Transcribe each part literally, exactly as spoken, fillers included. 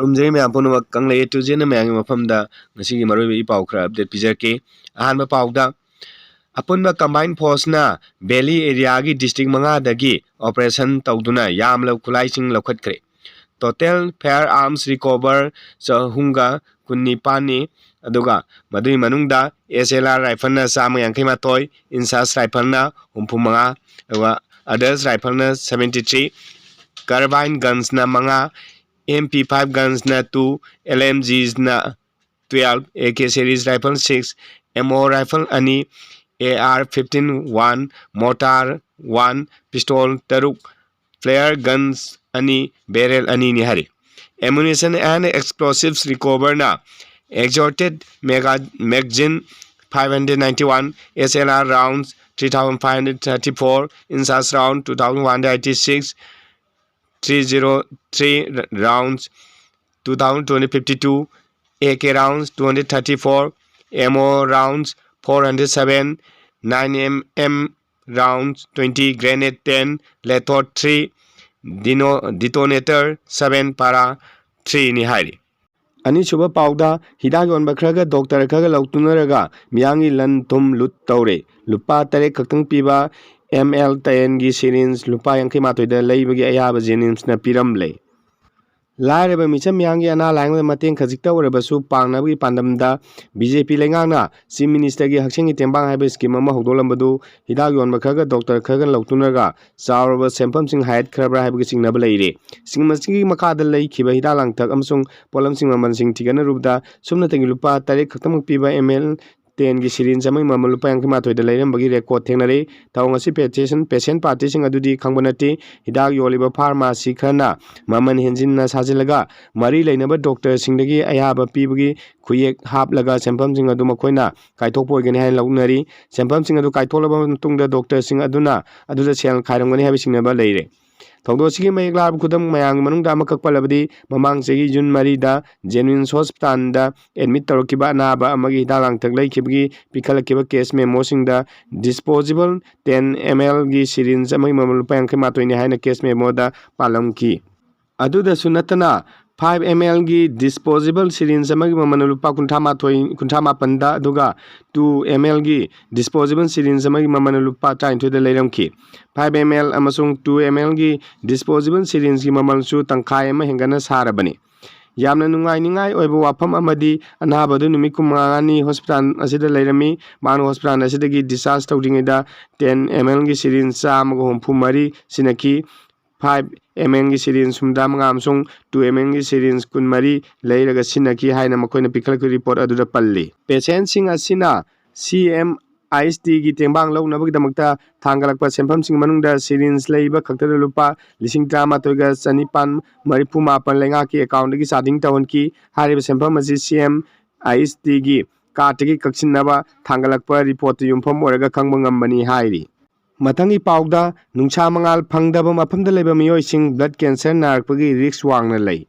ꯈꯨꯔꯨꯝꯖꯔꯤ ꯃꯌꯥꯝ ꯄꯨꯝꯅꯃꯛ꯫ ꯀꯪꯂꯩ A to Z ꯃꯌꯥꯝꯒꯤ ꯃꯐꯝꯗ ꯉꯁꯤꯒꯤ ꯃꯔꯨꯑꯣꯏꯕ ꯏ ꯄꯥꯎ ꯈꯔ update ꯄꯤꯖꯔꯛꯀꯦ꯫ ꯑꯍꯥꯟꯕ ꯄꯥꯎꯗ, ꯑꯄꯨꯟꯕ combined forceꯅ valley areaꯒꯤ district ꯃꯉꯥꯗꯒꯤ operation ꯇꯧꯗꯨꯅ ꯌꯥꯝꯂꯕ ꯈꯨꯠꯂꯥꯏꯁꯤꯡ ꯂꯧꯈꯠꯈ꯭ꯔꯦ꯫ Total firearms recover ꯆꯍꯨꯝꯒ ꯀꯨꯟꯅꯤꯄꯥꯟꯅꯤ꯫ ꯑꯗꯨꯒ ꯃꯗꯨꯒꯤ ꯃꯅꯨꯡꯗ S L R rifleꯅ ꯆꯥꯝꯃ ꯌꯥꯡꯈꯩ ꯃꯥꯊꯣꯏ, INSAS rifleꯅ ꯍꯨꯝꯐꯨ ꯃꯉꯥ, ꯑꯗꯨꯒ others rifleꯅ seventy three, carbine gunsꯅ ꯃꯉꯥ, M P five gunsꯅ two, L M Gsꯅ twelve, A K series rifle six, M O rifle ꯑꯅꯤ, A R fifteen one, mortar one, pistol ꯇꯔꯨꯛ, flare guns ꯑꯅꯤ, barrel ꯑꯅꯤꯅꯤ ꯍꯥꯏꯔꯤ꯫ Ammunition and explosives recoverꯅ exhausted mega-, magazine five hundred ninety one, S L R rounds three thousand five hundred thirty four, INSAS round two thousand one hundred eighty six, three zero three rounds two thousand two hundred fifty two, A K rounds two hundred thirty four, M O rounds four hundred seven, nine M M rounds twenty, grenade ten, lethot three, dino-, detonator seven, para threeꯅꯤ ꯍꯥꯏꯔꯤ꯫ ꯑꯅꯤꯁꯨꯕ ꯄꯥꯎꯗ, ꯍꯤꯗꯥꯛ ꯌꯣꯟꯕ ꯈꯔꯒ doctor ꯈꯔꯒ ꯂꯧꯇꯨꯅꯔꯒ ꯃꯤꯌꯥꯝꯒꯤ ꯂꯟ ꯊꯨꯝ ꯂꯨꯠ ꯇꯧꯔꯦ꯫ ꯂꯨꯄꯥ ꯇꯔꯦꯠ ꯈꯛꯇꯪ ꯄꯤꯕ M L tenꯒꯤ syringe ꯂꯨꯄꯥ ꯌꯥꯡꯈꯩ ꯃꯥꯊꯣꯏꯗ ꯂꯩꯕꯒꯤ ꯑꯌꯥꯕ JNIMSꯅ ꯄꯤꯔꯝꯂꯦ꯫ ꯂꯥꯏꯔꯕ ꯃꯤꯆꯝ ꯃꯤꯌꯥꯝꯒꯤ ꯑꯅꯥ ꯂꯥꯏꯌꯦꯡꯕꯗ ꯃꯇꯦꯡ ꯈꯖꯤꯛꯇ ꯑꯣꯏꯔꯕꯁꯨ ꯄꯥꯡꯅꯕꯒꯤ ꯄꯥꯟꯗꯝꯗ B J P ꯂꯩꯉꯥꯛꯅ Chief Ministerꯒꯤ ꯍꯛꯁꯦꯜꯒꯤ ꯇꯦꯡꯕꯥꯡ ꯍꯥꯏꯕ scheme ꯑꯃ ꯍꯧꯗꯣꯛꯂꯝꯕꯗꯨ ꯍꯤꯗꯥꯛ ꯌꯣꯟꯕ ꯈꯔꯒ doctor ꯈꯔꯒ ꯂꯧꯇꯨꯅꯔꯒ ꯆꯥꯎꯔꯕ ꯁꯦꯟꯐꯝꯁꯤꯡ ꯍꯥꯏꯒꯠꯈ꯭ꯔꯕ꯭ꯔꯥ ꯍꯥꯏꯕꯒꯤ ꯆꯤꯡꯅꯕ ꯂꯩꯔꯤ꯫ Scheme ꯑꯁꯤꯒꯤ ꯃꯈꯥꯗ ꯂꯩꯈꯤꯕ ꯍꯤꯗꯥꯛ ꯂꯥꯡꯊꯛ ꯑꯃꯁꯨꯡ ꯄꯣꯠꯂꯝꯁꯤꯡ ꯃꯃꯜꯁꯤꯡ ꯊꯤꯒꯠꯅꯔꯨꯕꯗ ꯁꯨꯞꯅꯇꯒꯤ ꯂꯨꯄꯥ ꯇꯔꯦꯠ ꯈꯛꯇꯃꯛ ꯄꯤꯕ M L tenꯒꯤ syringe ꯑꯃꯒꯤ ꯃꯃꯜ ꯂꯨꯄꯥ ꯌꯥꯡꯈꯩ ꯃꯥꯊꯣꯏꯗ ꯂꯩꯔꯝꯕꯒꯤ record ꯊꯦꯡꯅꯔꯦ꯫ ꯊꯧꯑꯣꯡ ꯑꯁꯤ patient, patient partyꯁꯤꯡ ꯑꯗꯨꯗꯤ ꯈꯪꯕ ꯅꯠꯇꯦ꯫ ꯍꯤꯗꯥꯛ ꯌꯣꯜꯂꯤꯕ pharmacy ꯈꯔꯅ ꯃꯃꯜ ꯍꯦꯟꯖꯤꯟꯅ ꯁꯥꯖꯤꯜꯂꯒ ꯃꯔꯤ ꯂꯩꯅꯕ doctorꯁꯤꯡꯗꯒꯤ ꯑꯌꯥꯕ ꯄꯤꯕꯒꯤ ꯈꯨꯌꯦꯛ ꯍꯥꯞꯂꯒ ꯁꯦꯟꯐꯝꯁꯤꯡ ꯑꯗꯨ ꯃꯈꯣꯏꯅ ꯀꯥꯏꯊꯣꯛꯄ ꯑꯣꯏꯒꯅꯤ ꯍꯥꯏꯅ ꯂꯧꯅꯔꯤ꯫ ꯁꯦꯟꯐꯝꯁꯤꯡ ꯑꯗꯨ ꯀꯥꯏꯊꯣꯛꯂꯕ ꯃꯇꯨꯡꯗ doctorꯁꯤꯡ ꯑꯗꯨꯅ ꯑꯗꯨꯗ ꯁꯦꯜ ꯈꯥꯏꯔꯝꯒꯅꯤ ꯍꯥꯏꯕ ꯆꯤꯡꯅꯕ ꯂꯩꯔꯦ꯫ ꯊꯧꯗꯣꯛ ꯑꯁꯤꯒꯤ ꯃꯌꯦꯛ ꯂꯥꯕ ꯈꯨꯗꯝ ꯃꯌꯥꯝꯒꯤ ꯃꯅꯨꯡꯗ ꯑꯃꯈꯛ ꯄꯜꯂꯕꯗꯤ, ꯃꯃꯥꯡ ꯆꯍꯤ June ꯃꯔꯤꯗ JNIMS hospitalꯗ admit ꯇꯧꯔꯛꯈꯤꯕ ꯑꯅꯥꯕ ꯑꯃꯒꯤ ꯍꯤꯗꯥꯛ ꯂꯥꯡꯊꯛ ꯂꯩꯈꯤꯕꯒꯤ ꯄꯤꯈꯠꯂꯛꯈꯤꯕ case memoꯁꯤꯡꯗ disposable ten M Lꯒꯤ syringe ꯑꯃꯒꯤ ꯃꯃꯜ ꯂꯨꯄꯥ ꯌꯥꯡꯈꯩ ꯃꯥꯊꯣꯏꯅꯤ ꯍꯥꯏꯅ case memoꯗ ꯄꯥꯜꯂꯝꯈꯤ꯫ ꯑꯗꯨꯗꯁꯨ ꯅꯠꯇꯅ, ꯐꯥꯏꯚ ꯑꯦꯝ ꯑꯦꯜꯒꯤ ꯗꯤꯁꯄꯣꯖꯦꯕꯜ ꯁꯤꯔꯤꯟꯖ ꯑꯃꯒꯤ ꯃꯃꯜꯅ ꯂꯨꯄꯥ ꯀꯨꯟꯊ꯭ꯔꯥ ꯃꯥꯊꯣꯏ, ꯀꯨꯟꯊ꯭ꯔꯥ ꯃꯥꯄꯟꯗ, ꯑꯗꯨꯒ ꯇꯨ ꯑꯦꯝ ꯑꯦꯜꯒꯤ ꯗꯤꯁꯄꯣꯖꯦꯕꯜ ꯁꯤꯔꯤꯟꯖ ꯑꯃꯒꯤ ꯃꯃꯜꯅ ꯂꯨꯄꯥ ꯇꯔꯥꯅꯤꯊꯣꯏꯗ ꯂꯩꯔꯝꯈꯤ꯫ ꯐꯥꯏꯚ ꯑꯦꯝ ꯑꯦꯜ ꯑꯃꯁꯨꯡ ꯇꯨ ꯑꯦꯝ ꯑꯦꯜꯒꯤ ꯗꯤꯁꯄꯣꯖꯦꯕꯜ ꯁꯤꯔꯤꯟꯖꯒꯤ ꯃꯃꯜꯁꯨ ꯇꯪꯈꯥꯏ ꯑꯃ ꯍꯦꯟꯒꯠꯅ ꯁꯥꯔꯕꯅꯤ꯫ ꯌꯥꯝꯅ ꯅꯨꯡꯉꯥꯏꯅꯤꯡꯉꯥꯏ ꯑꯣꯏꯕ ꯋꯥꯐꯝ ꯑꯃꯗꯤ, ꯑꯅꯥꯕ ꯑꯗꯨ ꯅꯨꯃꯤꯠ ꯀꯨꯟꯃꯉꯥꯅꯤ ꯍꯣꯁꯄꯤꯇꯥꯜ ꯑꯁꯤꯗ ꯂꯩꯔꯝꯃꯤ꯫ ꯃꯍꯥꯛꯅ ꯍꯣꯁꯄꯤꯇꯥꯜ ꯑꯁꯤꯗꯒꯤ ꯗꯤꯁꯆꯥꯔꯖ ꯇꯧꯗ꯭ꯔꯤꯉꯩꯗ ꯇꯦꯟ ꯑꯦꯝ ꯑꯦꯜꯒꯤ ꯁꯤꯔꯤꯟꯖ ꯆꯥꯝꯃꯒ ꯍꯨꯝꯐꯨ ꯃꯔꯤ ꯁꯤꯟꯅꯈꯤ꯫ ꯐꯥꯏꯚ ꯑꯦꯝ ꯑꯦꯜꯒꯤ ꯁꯤꯔꯤꯟꯖ ꯍꯨꯝꯗ꯭ꯔꯥ ꯃꯉꯥ ꯑꯃꯁꯨꯡ ꯇꯨ ꯑꯦꯝ ꯑꯦꯜꯒꯤ ꯁꯤꯔꯤꯟꯖ ꯀꯨꯟꯃꯔꯤ ꯂꯩꯔꯒ ꯁꯤꯟꯅꯈꯤ ꯍꯥꯏꯅ ꯃꯈꯣꯏꯅ ꯄꯤꯈꯠꯂꯛꯄ ꯔꯤꯄꯣꯔꯠ ꯑꯗꯨꯗ ꯄꯜꯂꯤ꯫ ꯄꯦꯁꯦꯟꯁꯤꯡ ꯑꯁꯤꯅ ꯁꯤ ꯑꯦꯝ ꯑꯥꯏ ꯑꯦꯁ ꯇꯤꯒꯤ ꯇꯦꯡꯕꯥꯡ ꯂꯧꯅꯕꯒꯤꯗꯃꯛꯇ ꯊꯥꯡꯒꯠꯂꯛꯄ ꯁꯦꯟꯐꯝꯁꯤꯡ ꯃꯅꯨꯡꯗ ꯁꯤꯔꯤꯟꯖ ꯂꯩꯕ ꯈꯛꯇꯗ ꯂꯨꯄꯥ ꯂꯤꯁꯤꯡ ꯇꯔꯥꯃꯥꯊꯣꯏꯒ ꯆꯅꯤꯄꯥꯟ ꯃꯔꯤꯐꯨ ꯃꯥꯄꯟ ꯂꯩꯉꯥꯛꯀꯤ ꯑꯦꯀꯥꯎꯟꯗꯒꯤ ꯆꯥꯗꯤꯡ ꯇꯧꯍꯟꯈꯤ꯫ ꯍꯥꯏꯔꯤꯕ ꯁꯦꯟꯐꯝ ꯑꯁꯤ ꯁꯤ ꯑꯦꯝ ꯑꯥꯏ ꯑꯦꯁ ꯇꯤꯒꯤ ꯀꯥꯔꯠꯇꯒꯤ ꯀꯛꯁꯤꯟꯅꯕ ꯊꯥꯡꯒꯠꯂꯛꯄ ꯔꯤꯄꯣꯔꯠꯇ ꯌꯨꯝꯐꯝ ꯑꯣꯏꯔꯒ ꯈꯪꯕ ꯉꯝꯕꯅꯤ ꯍꯥꯏꯔꯤ꯫ ꯃꯊꯪꯒꯤ ꯄꯥꯎꯗ, ꯅꯨꯡꯁꯥ ꯃꯉꯥꯜ ꯐꯪꯗꯕ ꯃꯐꯝꯗ ꯂꯩꯕ ꯃꯤꯑꯣꯏꯁꯤꯡ ꯕ꯭ꯂꯗ ꯀꯦꯟꯁꯔ ꯅꯥꯔꯛꯄꯒꯤ ꯔꯤꯁ꯭ꯛ ꯋꯥꯡꯅ ꯂꯩ꯫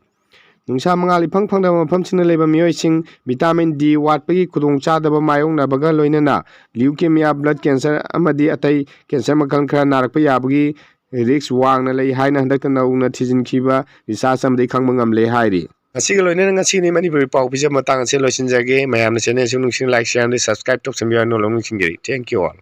ꯅꯨꯡꯁꯥ ꯃꯉꯥꯜ ꯏꯐꯪ ꯐꯪꯗꯕ ꯃꯐꯝꯁꯤꯡꯗ ꯂꯩꯕ ꯃꯤꯑꯣꯏꯁꯤꯡ ꯚꯤꯇꯥꯃꯤꯟ ꯗꯤ ꯋꯥꯠꯄꯒꯤ ꯈꯨꯗꯣꯡꯆꯥꯗꯕ ꯃꯥꯌꯣꯛꯅꯕꯒ ꯂꯣꯏꯅꯅ ꯂ꯭ꯌꯨꯀꯦꯃꯤꯌꯥ, ꯕ꯭ꯂꯗ ꯀꯦꯟꯁꯔ ꯑꯃꯗꯤ ꯑꯇꯩ ꯀꯦꯟꯁꯔ ꯃꯈꯜ ꯈꯔ ꯅꯥꯔꯛꯄ ꯌꯥꯕꯒꯤ ꯔꯤꯁ꯭ꯛ ꯋꯥꯡꯅ ꯂꯩ ꯍꯥꯏꯅ ꯍꯟꯗꯛꯇ ꯅꯧꯅ ꯊꯤꯖꯤꯟꯈꯤꯕ ꯔꯤꯁꯔꯆ ꯑꯃꯗꯒꯤ ꯈꯪꯕ ꯉꯝꯂꯦ ꯍꯥꯏꯔꯤ꯫ ꯃꯁꯤꯒ ꯂꯣꯏꯅꯅ ꯉꯁꯤꯒꯤ ꯃꯅꯤꯄꯨꯔꯤ ꯄꯥꯎ ꯄꯤꯖꯕ ꯃꯇꯥꯡ ꯑꯁꯤ ꯂꯣꯏꯁꯤꯟꯖꯒꯦ꯫ ꯃꯌꯥꯝꯅ ꯆꯦꯅꯦꯜ ꯑꯁꯤ ꯅꯨꯡꯁꯤꯅ ꯂꯥꯏꯛ, ꯁꯤꯌꯥꯔ ꯑꯃꯗꯤ ꯁꯕꯁꯀ꯭ꯔꯥꯏꯕ ꯇꯧꯁꯟꯕꯤꯌꯨ ꯍꯥꯏꯅ ꯅꯣꯜꯂꯨꯛꯅ ꯅꯤꯡꯁꯤꯡꯖꯔꯤ꯫ Thank you all.